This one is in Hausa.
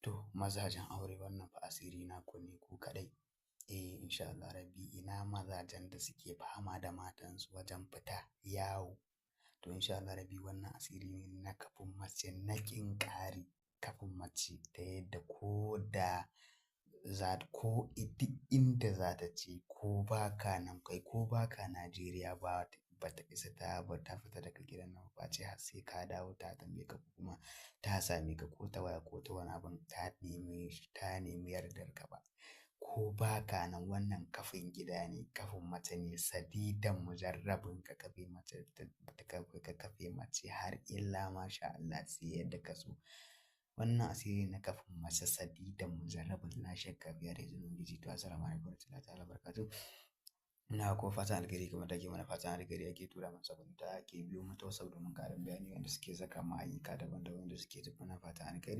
To mazajen aure, wannan fa asiri naku ne ku kaɗai. Eh, insha Allah rabbi, ina mazajen da suke fama da matansu wajen fita yawo. To insha Allah rabbi, wannan asiri ne na kafin mace, na ƙin ƙari kafin mace, ta yadda ko da za ko duk inda za ta ce ko ba ka nan kai ko ba ka Najeriya ba, ba ta isa ta ba ta fita daga gidan nan ba ce har sai ka dawo, ta tambaye ka kuma ta same ka ko ta waya ko ta wani abun, ta nemi yardar ka ba. Ko ba ka nan, wannan kafin gida ne, kafin mace ne, sadidan mujarrabin ka kafe mace, ka kafe mace har illa masha Allah sai yadda ka so. Wannan asiri na kafin mace, sadidan mujarrabin, la shakka fiya da izinin Ubangiji. To assalamu alaikum warahmatullahi ta'ala barakatuh. Ina ko fatan alheri, kamar da ake mana fatan alheri, ake tura mana sabon da ake biyo mu ta WhatsApp domin ƙarin bayani, wanda suke saka mu ayyuka daban-daban da suke tafi na fatan alheri.